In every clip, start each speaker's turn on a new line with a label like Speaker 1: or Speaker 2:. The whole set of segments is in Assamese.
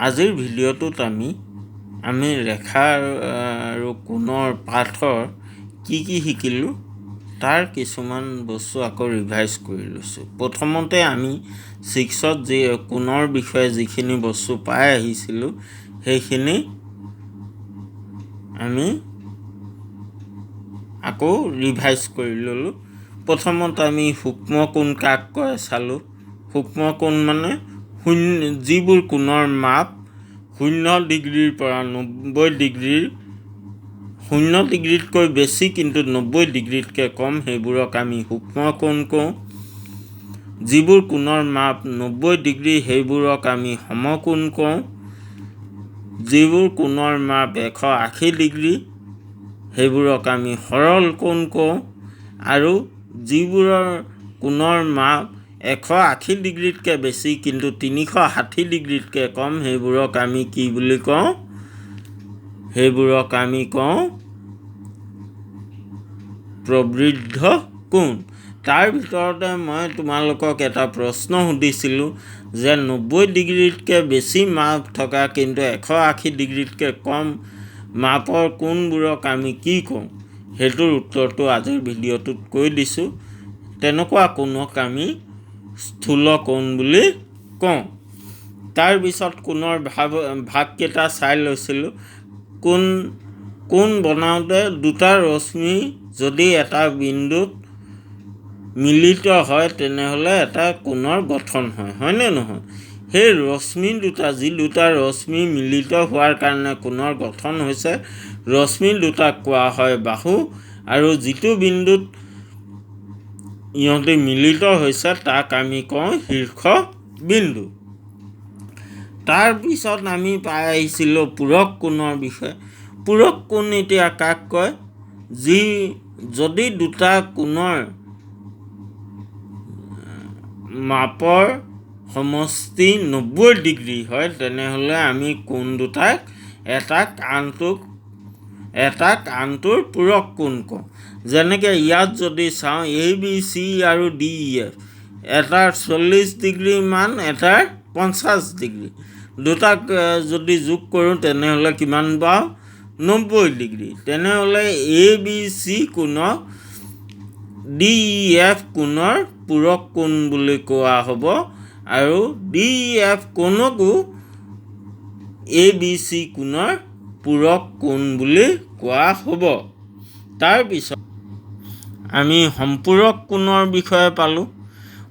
Speaker 1: আজিৰ ভিডিঅ'টোত আমি ৰেখা আৰু কোণৰ পাঠৰ কি কি শিকিলোঁ তাৰ কিছুমান বস্তু আকৌ ৰিভাইজ কৰি লৈছোঁ। প্ৰথমতে আমি ছিক্সত যি কোণৰ বিষয়ে যিখিনি বস্তু পাই আহিছিলোঁ সেইখিনি আমি আকৌ ৰিভাইজ কৰি ল'লোঁ। প্ৰথমতে আমি সূক্ষ্ম কোণ কাক কয় চালোঁ। সূক্ষ্ম কোণ মানে শূন্য, যিবোৰ কোণৰ মাপ 0 ডিগ্ৰীৰ পৰা 90 ডিগ্ৰীৰ, 0 ডিগ্ৰীতকৈ বেছি কিন্তু 90 ডিগ্ৰীতকৈ কম, সেইবোৰক আমি সূক্ষ্ম কোণ কওঁ। যিবোৰ কোণৰ মাপ 90 ডিগ্ৰী সেইবোৰক আমি সমকোণ কওঁ। যিবোৰ কোণৰ মাপ 180 ডিগ্ৰী সেইবোৰক আমি সৰল কোণ কওঁ। আৰু যিবোৰৰ কোণৰ মাপ 180 ডিগ্ৰীতকৈ বেছি কিন্তু 360 ডিগ্ৰীতকৈ কম সেইবোৰক আমি কি বুলি কওঁ? সেইবোৰক আমি কওঁ প্ৰবৃদ্ধ কোণ। তাৰ ভিতৰতে মই তোমালোকক এটা প্ৰশ্ন সুধিছিলোঁ যে 90 ডিগ্ৰীতকৈ বেছি মাপ থকা কিন্তু 180 ডিগ্ৰীতকৈ কম মাপৰ কোণবোৰক আমি কি কওঁ? সেইটোৰ উত্তৰটো আজিৰ ভিডিঅ'টোত কৈ দিছোঁ। তেনেকুৱা কোণক আমি স্থূল কোণ বুলি কওঁ। তাৰপিছত কোণৰ ভাগকেইটা চাই লৈছিলোঁ। কোণ বনাওঁতে দুটা ৰশ্মি যদি এটা বিন্দুত মিলিত হয় তেনেহ'লে এটা কোণৰ গঠন হয়, হয়নে নহয়? সেই ৰশ্মি দুটা, যি দুটা ৰশ্মি মিলিত হোৱাৰ কাৰণে কোণৰ গঠন হৈছে, ৰশ্মি দুটাক কোৱা হয় বাহু। আৰু যিটো বিন্দুত ইহঁতি মিলিত হৈছে তাক আমি কওঁ শীৰ্ষ বিন্দু। তাৰপিছত আমি পাই আহিছিলোঁ পূৰক কোণৰ বিষয়ে। পূৰক কোণ এতিয়া কাক কয়? যি যদি দুটা কোণৰ মাপৰ সমষ্টি 90 ডিগ্ৰী হয় তেনেহ'লে আমি কোণ দুটাক এটাক আনটোৰ পূৰক কোণ কওঁ। যেনেকৈ ইয়াত যদি চাওঁ এ বি চি আৰু ডি ই এফ, এটাৰ 40 ডিগ্ৰী মান, এটাৰ 50 ডিগ্ৰী, দুটাক যদি যোগ কৰোঁ তেনেহ'লে কিমান পাওঁ? 90 ডিগ্ৰী। তেনেহ'লে এ বি চি কোণক ডি ই এফ কোণৰ পূৰক কোণ বুলি কোৱা হ'ব আৰু ডি ই এফ কোণকো এ বি চি কোণৰ পূৰক কোণ বুলি কোৱা হ'ব। তাৰপিছত আমি সম্পূৰক কোণৰ বিষয়ে পালোঁ।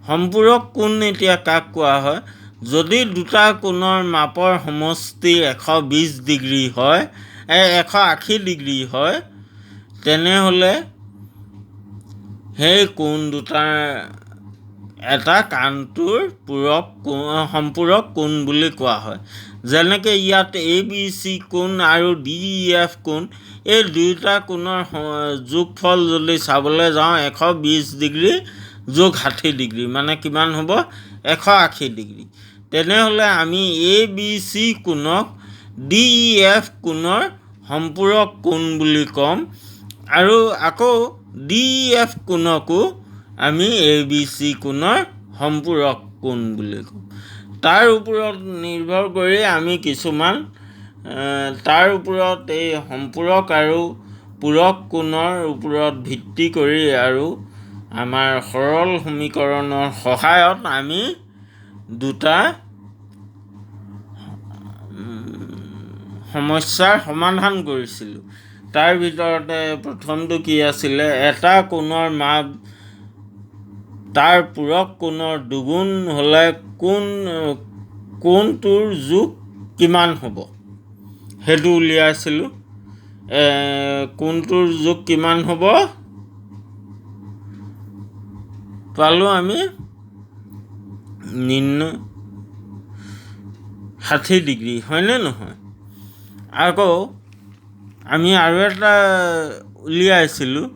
Speaker 1: সম্পূৰক কোণ এতিয়া কাক কোৱা হয়? যদি দুটা কোণৰ মাপৰ সমষ্টি 120 ডিগ্ৰী হয়, 180 ডিগ্ৰী হয়, তেনেহ'লে সেই কোণ দুটাৰ এটাক আনটোৰ পূৰক সম্পূৰক কোণ বুলি কোৱা হয়। যেনেকৈ ইয়াত এ বি চি কোণ আৰু ডি ই এফ কোণ, এই দুয়োটা কোণৰ যোগফল যদি চাবলৈ যাওঁ 120 ডিগ্ৰী যোগ 60 ডিগ্ৰী মানে কিমান হ'ব? 180 ডিগ্ৰী। তেনেহ'লে আমি এ বি চি কোণক ডি ই এফ কোণৰ সম্পূৰক কোণ বুলি ক'ম আৰু আকৌ ডি ই এফ কোণকো আমি এ বি চি কোণৰ সম্পূৰক কোণ বুলি ক'ম। তাৰ ওপৰত নিৰ্ভৰ কৰি আমি কিছুমান তাৰ ওপৰত এই সম্পূৰক আৰু পূৰক কোণৰ ওপৰত ভিত্তি কৰি আৰু আমাৰ সৰল সমীকৰণৰ সহায়ত আমি দুটা সমস্যাৰ সমাধান কৰিছিলোঁ। তাৰ ভিতৰতে প্ৰথমটো কি আছিলে? এটা কোণৰ মাপ তাৰ পূৰক কোণৰ দুগুণ হ'লে কোণটোৰ জোখ কিমান হ'ব সেইটো উলিয়াইছিলোঁ। কোণটোৰ জোখ কিমান হ'ব পালোঁ আমি নিৰ্ণয় 60 ডিগ্ৰী, হয়নে নহয়? আকৌ আমি আৰু এটা উলিয়াইছিলোঁ,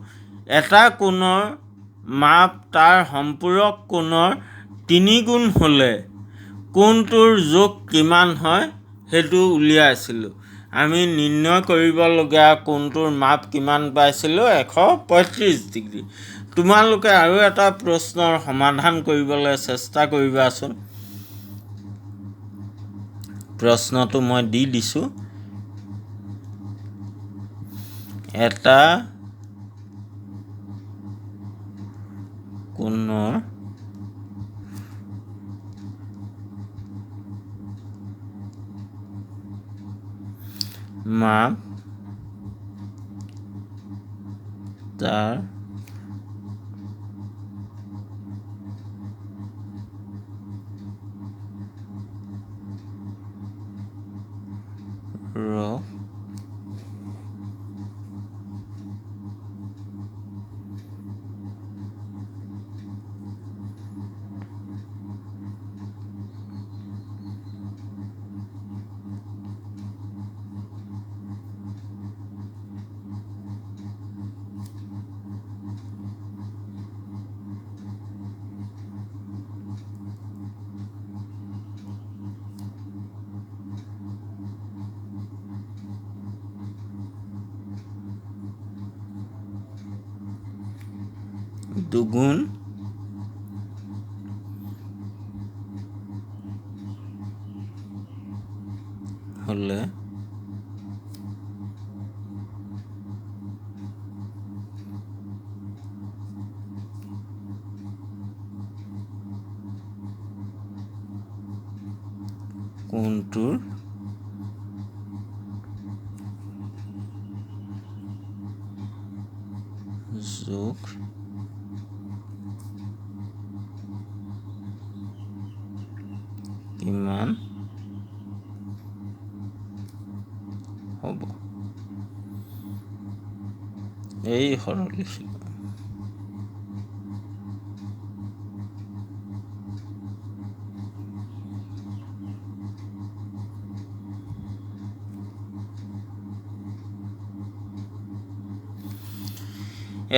Speaker 1: এটা কোণৰ মাপ তাৰ সম্পূৰক কোণৰ 3 গুণ হ'লে কোণটোৰ জোখ কিমান হয় সেইটো উলিয়াইছিলোঁ। আমি নিৰ্ণয় কৰিবলগীয়া কোণটোৰ মাপ কিমান পাইছিলোঁ? 135 ডিগ্ৰী। তোমালোকে আৰু এটা প্ৰশ্নৰ সমাধান কৰিবলৈ চেষ্টা কৰিবাচোন। প্ৰশ্নটো মই দি দিছোঁ। এটা কোণৰ মাপ তাৰ দুগুণ হলে কোণটোৰ যোগ কিমান হ'ব? এই সৰল লিখিলোঁ।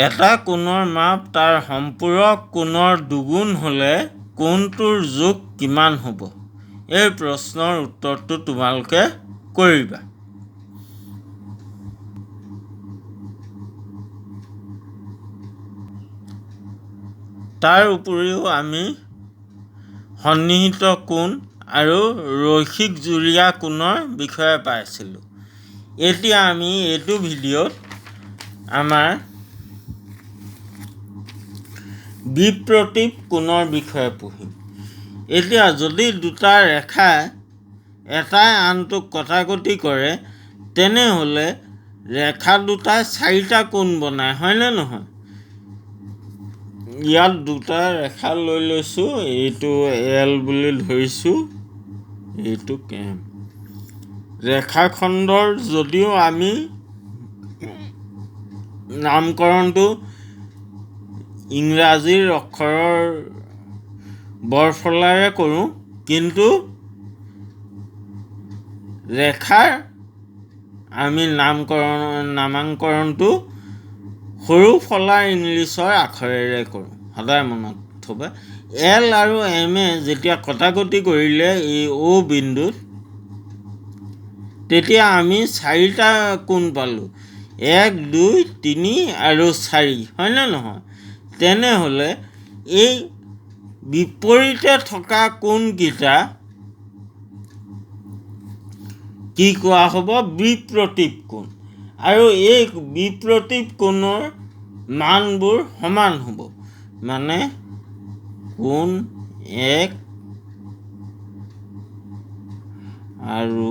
Speaker 1: এটা কোণৰ মাপ তাৰ সম্পূৰক কোণৰ দুগুণ হ'লে কোণটোৰ যোগ কিমান হ'ব? এই প্ৰশ্নৰ উত্তৰটো তোমালোকে কৰিবা। তাৰ উপৰিও আমি সন্নিহিত কোণ আৰু ৰৈখিক যুৰীয়া কোণৰ বিষয়ে পাইছিলোঁ। এতিয়া আমি এইটো ভিডিঅ'ত আমাৰ বিপ্ৰতীপ কোণৰ বিষয়ে পঢ়িম। এতিয়া যদি দুটা ৰেখাই এটাই আনটোক কটাকটি কৰে, তেনেহ'লে ৰেখা দুটাই চাৰিটা কোণ বনায়, হয়নে নহয়? ইয়াত দুটা ৰেখা লৈ লৈছোঁ, এইটো এল বুলি ধৰিছোঁ, এইটো এম। ৰেখাখণ্ডৰ যদিও আমি নামকৰণটো ইংৰাজীৰ অক্ষৰৰ বৰফলাৰে কৰোঁ, কিন্তু ৰেখাৰ আমি নামাংকৰণটো সৰু ফলাৰ ইংলিছৰ আখৰেৰে কৰোঁ, সদায় মনত থ'বা। এল আৰু এম এ যেতিয়া কটাকটি কৰিলে এই অ' বিন্দুত, তেতিয়া আমি চাৰিটা কোণ পালোঁ, 1, 2, 3 আৰু 4, হয়নে নহয়? তেনেহ'লে এই বিপৰীতে থকা কোণকেইটা কি কোৱা হ'ব? বিপ্ৰতীপ কোণ। আৰু এই বিপ্ৰতীপ কোণৰ মানবোৰ সমান হ'ব, মানে কোণ 1 আৰু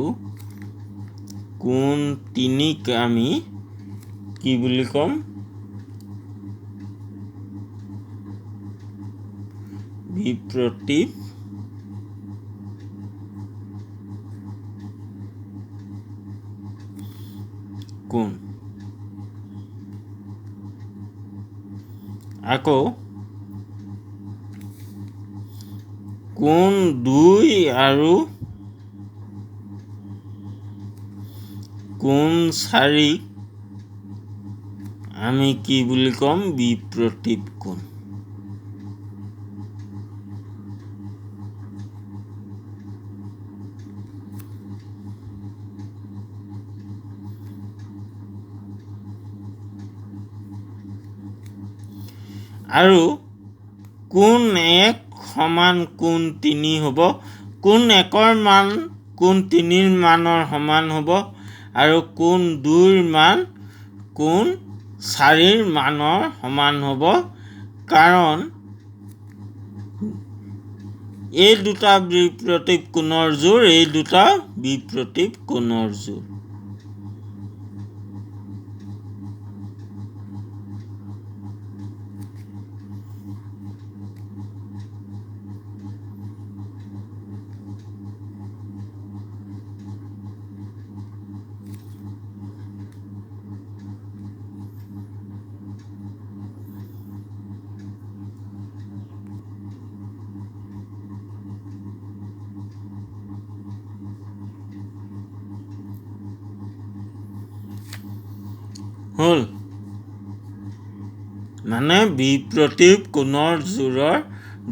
Speaker 1: কোণ 3ক আমি কি বুলি ক'ম? বিপ্ৰতীপ কোণ। আকৌ কোণ 2 আৰু কোণ 4 আমি কি বুলি ক'ম? বিপ্ৰতীপ কোণ। আৰু কোণ 1 সমান কোণ 3 হ'ব। কোণ 1ৰ মান কোণ 3ৰ মানৰ সমান হ'ব আৰু কোণ 2ৰ মান কোণ 4ৰ মানৰ সমান হ'ব, কাৰণ এই দুটা বিপ্ৰতীপ কোণৰ জোৰ এই দুটা বিপ্ৰতীপ কোণৰ জোৰ। হ'ল মানে বিপ্ৰতীপ কোণৰ জোৰৰ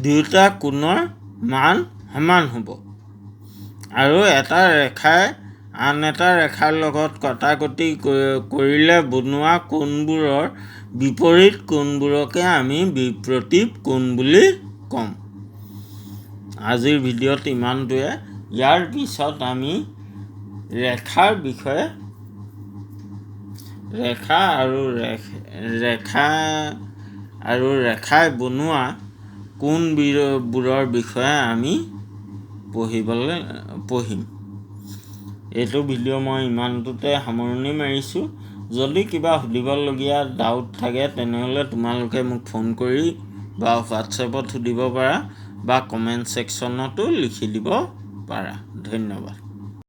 Speaker 1: দুয়োটা কোণৰ মান সমান হ'ব আৰু এটা ৰেখাই আন এটা ৰেখাৰ লগত কটাকটি কৰিলে বনোৱা কোণবোৰৰ বিপৰীত কোণবোৰকে আমি বিপ্ৰতীপ কোণ বুলি ক'ম। আজিৰ ভিডিঅ'ত ইমানটোৱে। ইয়াৰ পিছত আমি ৰেখাৰ বিষয়ে, ৰেখা আৰু ৰেখাই বনোৱা কোণবোৰৰ বিষয়ে আমি পঢ়িম। এইটো ভিডিঅ' মই ইমানটোতে সামৰণি মাৰিছোঁ। যদি কিবা সুধিবলগীয়া ডাউট থাকে তেনেহ'লে তোমালোকে মোক ফোন কৰি বা হোৱাটছএপত সুধিব পাৰা বা কমেণ্ট ছেকশ্যনতো লিখি দিব পাৰা। ধন্যবাদ।